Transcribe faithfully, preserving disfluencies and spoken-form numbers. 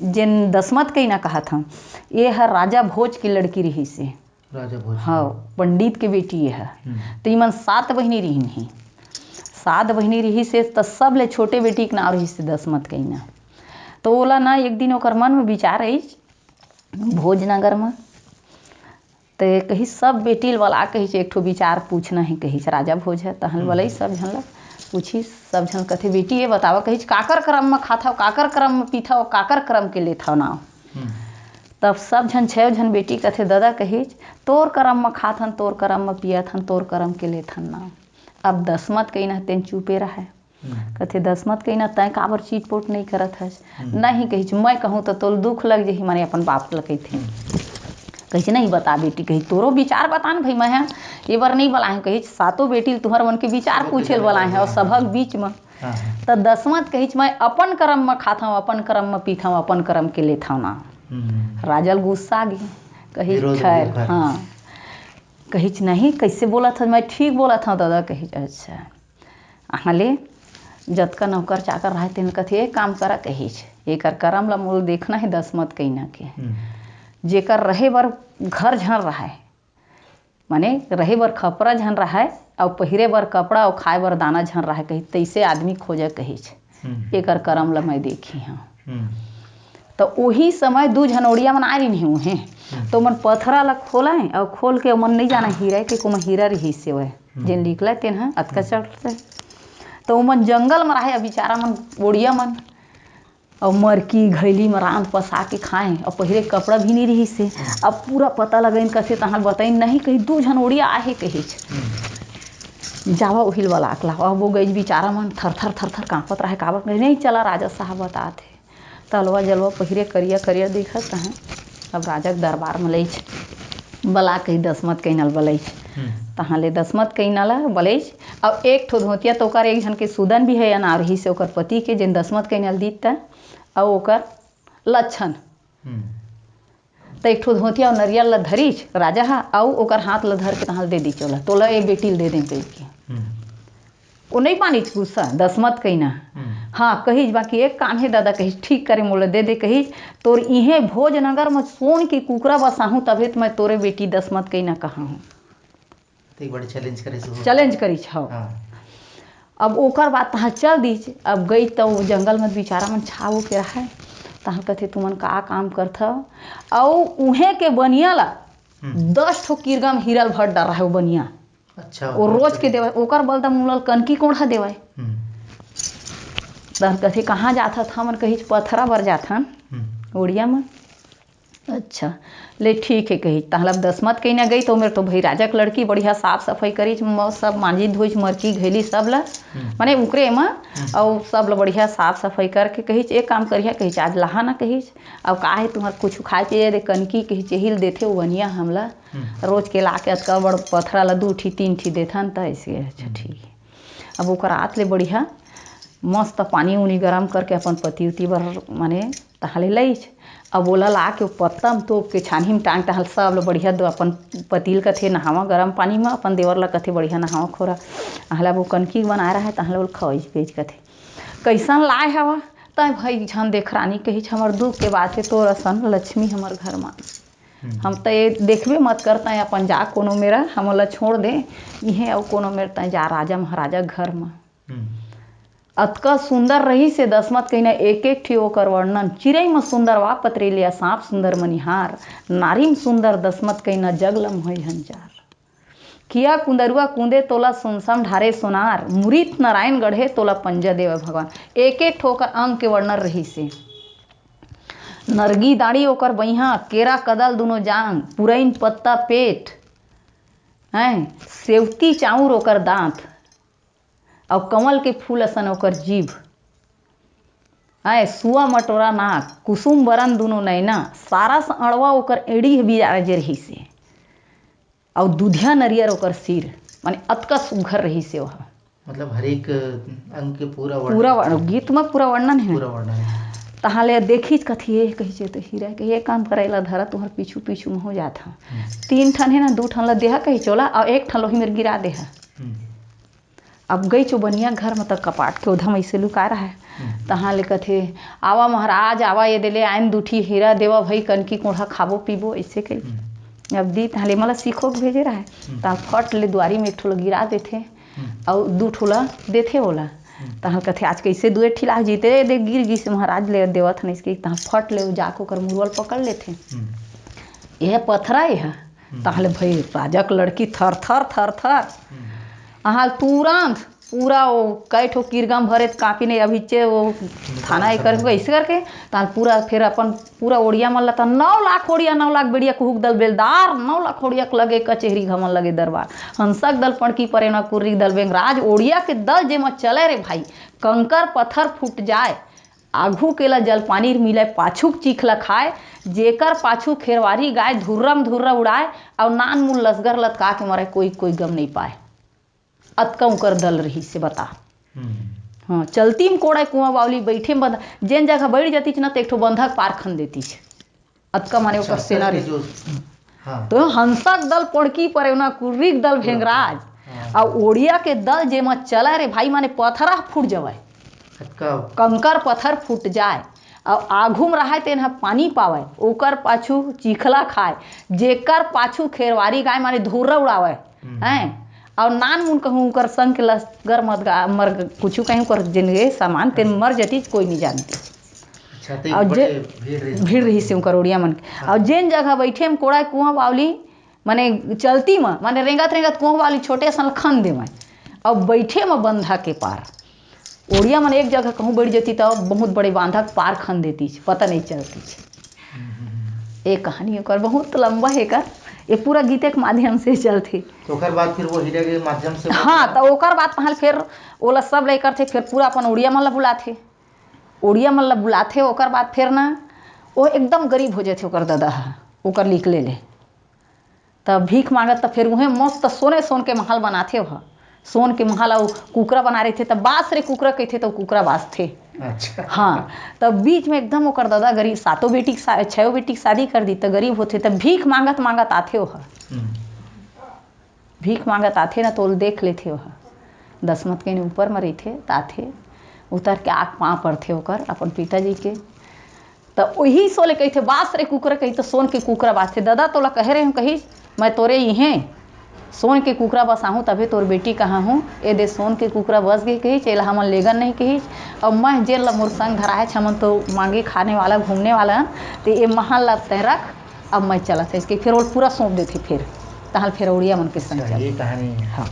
जेन दसमत कइना कहत हन, ये हर राजा भोज के लड़की रिहिस हे। राजा भोज। हाँ, पंडित के बेटी ये हर। हम्म। तो इमन सात बहिनी रिहिन ही। सात बहिनी रिहिस हे, त सबले छोटे बेटी के नाव रिहिस हे दसमत कइना। तो ओला ना एक दिन ओकर मन में विचार आइस भोजनगर में, ते कहिस, "सब बेटी ल बला," कहिस, "एक ठो विचार पूछना हे," कहिस राजा भोज ह। तहन हम्म। बलई सब झन ल पूछिस, सब झन कथे, "बेटी, ये बतावा," कहिस, "काकर करम म खाथव, काकर करम म पीथव, काकर करम के लेथव नाव?" हम्म। तब सब झन, छव झन बेटी कथे, "ददा," कहिस, "तोर करम म खाथन, तोर करम म पियथन, तोर करम के लेथन नाव।" अब दसमत कइना तेन चुपे रहय। हम्म। कथे, "दसमत कइना, तैं काबर चीट-पोट नइ करत हस?" हम्म। "नहीं," कहिस, "मैं कहूँ त तोल दुख लग जही," माने अपन बाप ल कहिथे। हम्म। कहिस, "नहीं, बता बेटी," कहिस, "तोरो विचार बता न भई, मैं ह ये बर नइ बलाए हूँ," कहिस, "सातों बेटी ल तुहर मन के विचार पूछे ल बलाए हूँ, अउ सभक बीच म।" हाँ, हाँ। त दसमत कहिस, "मैं अपन करम म खाथव, अपन करम म पीथव, अपन करम के लेथव ना।" हम्म। राजा ल गुस्सा आ गे, कहिस, विरोध "ठहर, उठा। हाँ।" कहिस, "नहीं, कइसे बोलत हस? मैं ठीक बोलत हव ददा," कहिस। "अच्छा।" अहाँ ले जतका नौकर चाकर रहय, तेन कथे, "एक काम करा," कहिस, "एकर करम ल मोल देखना हे दसमत कइना के।" हम्म। जेकर रहे बर घर झन रहय, माने रहे बर खपरा झन रहय, अउ पहिरे बर कपड़ा अउ खाए बर दाना झन रहय, कहिस, "तइसे आदमी खोजा," कहिस, हम्म। "एकर करम ल मैं देखी हव।" हम्म। त ओही समय दू झन ओड़िया मन आए रिहिन उहें। हम्म। त ओमन पथरा ल खोलय, अउ खोल के ओमन नइ जानय हीरा के, कोमा हीरा रिहिस हे वय। हम्म। जेन निकलय तेन ह अतका हम्म। चढ़थे। त ओमन जंगल म रहय, अब बिचारा मन, ओड़िया मन, अउ मरकी घैली म रांध पसा के खाएं, अउ पहिरे कपड़ा भी नइ रिहिस हे। हम्म। अब पूरा पता लगइन कथे, तहां बताइन नहीं, कहीं दू झन ओड़िया आहे कहिच। हम्म। जावा उहिल वाला अकला, अब वो गई बिचारा मन थर थर थर थर कांपत रहे, काबर कहे, "नहीं, चला, राजा साहब बतात हे।" तलवा जलवा पहिरे करिया करिया दिखत तहां। अब राजा के दरबार म लइच बला कही दसमत कइना ल बलइच। हम्म। तहां ले दसमत कइना ल बलइच। अब एक ठो धोतिया तो ओकर एक झन के सुदन भी हे, अनारही से ओकर पति के, जेन दसमत कइना ल दीत त, अउ ओकर लक्षण। हम्म। त एक ठो धोतिया अउ नरियल ल धरिच राजा ह, अउ ओकर हाथ ल धर के तहां ल दे दीच ओला, "तोला ए बेटी ल दे दें," कहिके। हम्म। ओ नइ मानिच गुस्सा, दसमत कइना। हम्म। हाँ, कहिच, "बाकी एक काम हे ददा," कहिच, "ठीक करे मोला दे दे," कहिच, "तोर इहें भोजनगर म सोन के कुकरा बसाहूं, तभे त मैं तोरे बेटी दसमत कइना कहाहूं।" तो एक बार challenge करे से हो। Challenge करिच, हव। हाँ। अब ओकर बाद तहां चल दीच, अब गई त वो जंगल म बिचारा मन छाव के रहय, तहां कथे, "तुमन का काम करथव?" अउ उहें के बनिया ला हम्म। दस ठो किरगा म हीरा ल भर डार रहय वो बनिया। अच्छा, वो ओकर रोज के देवय, ओकर बलदा मुला ल कनकी कोंढ़ा देवय। हम्म। तहन कथे, "कहाँ जाथत हमन?" कहिच, "पथरा बर जाथन, हम्म। ओड़िया म।" अच्छा, ले ठीक हे कहिच। तहला दसमत कइना गई त ओमेर तो भई राजा के लड़की बढ़िया साफ सफाई करिच, म-, सब मांजिच धोइच, मरकी घैली सब ल, हम्म। माने उकरे म, हम्म। अउ सब ल बढ़िया साफ सफाई करके कहिच, "एक काम करिहा," कहिच, "आज लहा ना," कहिच, "अब का हे तुम्हर कुछ खाए पिए दे, कनकी," कहिच, "एही ल देथे वो बनिया हमला, हम्म। रोज के लाके अतका बड़ पथरा ल दू ठी तीन ठी देथन त अइसे," अच्छा, हम्म। ठीक हे। अब ओकर आत ले बढ़िया मस्त पानी उनी गरम करके अपन पति उती बर माने तहाँ ले लइच। अब ओला लाके ओ पत्ता म तोप के छानही म टांग, तहाँ ले सब ल बढ़िया दो अपन पति ल कथे नहावा गरम पानी म, अपन देवर ल कथे बढ़िया नहावा खोरा। अहाँ ले अब ओ कनकी बनाए रहे, तहाँ ले ओला खवाइच पेज कथे, "कइसन लाए हवा?" तय भई झन देख रानी कहिच, "हमर दुख के बात हे, तोर असन लक्ष्मी हमर घर म।" हम्म। हम त ये देखबे मत करता है, अपन जा कोनो मेरा, हमन ला छोड़ दे, इहे अउ कोनो मेर तय जा राजा महाराजा घर म। हम्म। अतका सुंदर रहिस हे दसमत कहिना, एक एक ठी ओकर वर्णन, चिरई म सुंदर वा पतरेलिया, सांप सुंदर मनिहार, नारी म सुंदर दसमत कहिना, जग ल मोहे झन चार। किया कुंदरुआ कूदे तोला सुनसम ढारे सोनार, मुरीत नारायण गढ़े तोला पंजा देवय भगवान। एक एक ठो ओकर अंग के वर्णन रहिस हे। नरगी दाढ़ी ओकर बइहाँ, केरा कदल दुनो जांग, पुरइन पत्ता पेट, हैं, सेवती चाउर ओकर दांत, अउ कमल के फूल असन ओकर जीभ। हैं, सुआ मटोरा नाक, कुसुम बरन दुनो नैना, सारस अंड़वा ओकर एड़ी ह बिराजे रहिस हे। अउ दूधिया नरियर ओकर सिर, माने अतका सुग्घर रहिस हे ओह। मतलब हर एक अंग के पूरा वर्णन। पूरा वर्णन, गीत म पूरा वर्णन हे। पूरा वर्णन हे। तहाँ ले देखिच कथी, "ए," कहिच, "ए तो हीरा हे," कहिच, "एक काम कर, एला धरा, तुँहर पीछू पीछू महूँ जात हँव। तीन ठन हे ना, दू ठन ला देहा," कहिच ओला, "अउ एक ठन लोही मेर गिरा देहा।" अब गइच ओ बनिया घर म, त कपाट के ओधम अइसे लुकाय रहय। तहाँ ले कथे, "आवा महाराज, आवा, ए दे ले आएन दू ठी हीरा, देवा भई कनकी कोंढ़ा, खाबो पीबो," अइसे कहिच। अब दी, तहाँ ले एमन ला सिखो के भेजे रहय। तहाँ फट ले दुवारी म एक ठो ला गिरा देथे, अउ दू ठो ला देथे ओला। तहाँ कथे, "आज कइसे दुए ठी ला जीते दे गिर गिस महाराज, ले देवत हन," अइसे कहिके तहाँ फट ले ओ जाके ओकर मुरवा ल पकड़ लेथे। "ए पथरा ए ह।" तहाँ ले भई राजा के लड़की थर थर थर थर। अहाँ तुरंत पूरा ओ कई ठो किरगम भरे त कापी नहीं, अभी चे ओ थाना ए करके, अइसे करके तहाँ पूरा फेर अपन पूरा ओड़िया मन ला, त नौ लाख ओड़िया, नौ लाख बेड़िया, कुहुक दल बेलदार, नौ लाख ओड़िया के लगे कचेहरी, घमन लगे दरबार, हंसक दल पड़की परेना कुर्री दल बेंगराज, ओड़िया के दल जेमा चले रे भाई, कंकर पत्थर फूट जाय, आघू के ला जल पानी मिलय, पाछू के चीख ला खाय, जेकर पाछू खेरवारी गाय, धुर्रम धुर्रा उड़ाय, अउ नान मुन लसगर लतका के मरय, कोई कोई गम नहीं पाय। अतका उंकर दल रहिस हे, बता। हम्म। हाँ, चलती म कोड़य कुआं बावली, बइठे म बंध-, जेन जगह बइठ जतिच ना, त एक ठो बंधक पार खन देतिच। अतका माने ओकर अच्छा, सेना करके रहिस। जो, हाँ। तो हंसक दल पोड़की परेवना, कुर्रीक दल भेंगराज, हाँ। अउ ओड़िया के दल जेमा चलय रे भाई, माने पथरा फूट जवय। अतका। कंकर पत्थर फूट जाय, अउ आघू म रहय तेन ह पानी पावय, ओकर पाछू चिखला खाय, जेकर पाछू खेरवारी गाय माने धुर्रा उड़ावय, हम्म। हैं? अउ नान मुन कहूँ ओकर संग के लसगर मदगा-, मर, कुछु कहीं ओकर जिनगे सामान तेन हाँ। मर जतिच, कोई नहीं जानतिच। अच्छा, तो अउ बड़े जे भीड़ रहिस भीड़ रहिस हे ओकर ओड़िया मन के। हाँ। अउ जेन जगह बइठे म कोड़य कुआं बावली, माने चलती म, माने रेंगत रेंगत कुआं बावली छोटे असन ल खन देवय। अउ बइठे म बंधा के पार। ओड़िया मन एक जगह कहूँ बइठ जतिच त बहुत बड़े बांधा के पार खन देतिच, पता नहीं चलतिच। हम्म, हम्म, हम्म। ए कहानी ओकर बहुत लंबा हे एकर, ए पूरा गीते के माध्यम से चलथे। तो ओकर बाद फिर वो हीरा के माध्यम से हाँ, त ओकर बाद तहाँ ले फेर ओला सब ले करथे, फेर पूरा अपन ओड़िया मन ला बुलाथे। ओड़िया मन ला बुलाथे, ओकर बाद फेर ना, ओ एकदम गरीब हो जाथे ओकर ददा ह, ओकर लिकले ले। त भीख मांगत त फेर उहें मस्त सोने सोन के महल बनाथे ओह। सोन के महल अउ कुकरा बनाय रहिथे, त बास रे कुकरा कहिथे, त कुकरा बासथे। अच्छा। हाँ, त बीच में एकदम ओकर ददा गरीब, सातों बेटी के शा-, छयों बेटी के शादी कर दी, त गरीब होथे, त भीख मांगत मांगत आथे ओह। हम्म। भीख मांगत आथे ना, त ओला देख लेथे ओह। दसमत कहीं ऊपर म रहिथे, त आथे, उतर के आग पाँव परथे ओकर, अपन पिताजी के। त ओही सो ले कहिथे, "बास रे कुकरा," कही, त सोन के कुकरा बासथे। "ददा, तोला कहे रहे हूँ," कहिस, "मैं तोरे इहें सोन के कुकरा बसाहूँ, तभे तोर बेटी कहाहूँ। ए दे सोन के कुकरा बस गे," कहिस, "एला हमन लेगन नहीं," कहिस, "अउ मैं जेन ल मोर संग धराहेच, हमन तो मांगे खाने वाला, घूमने वाला हन, ते ए महल ल तैं रख, अब मैं चलत हँव," कहिके फेर ओला पूरा सौंप देथे, फेर तहाँ ले फेर ओड़िया मन के संग अच्छा, चल ये कहानी है। हाँ।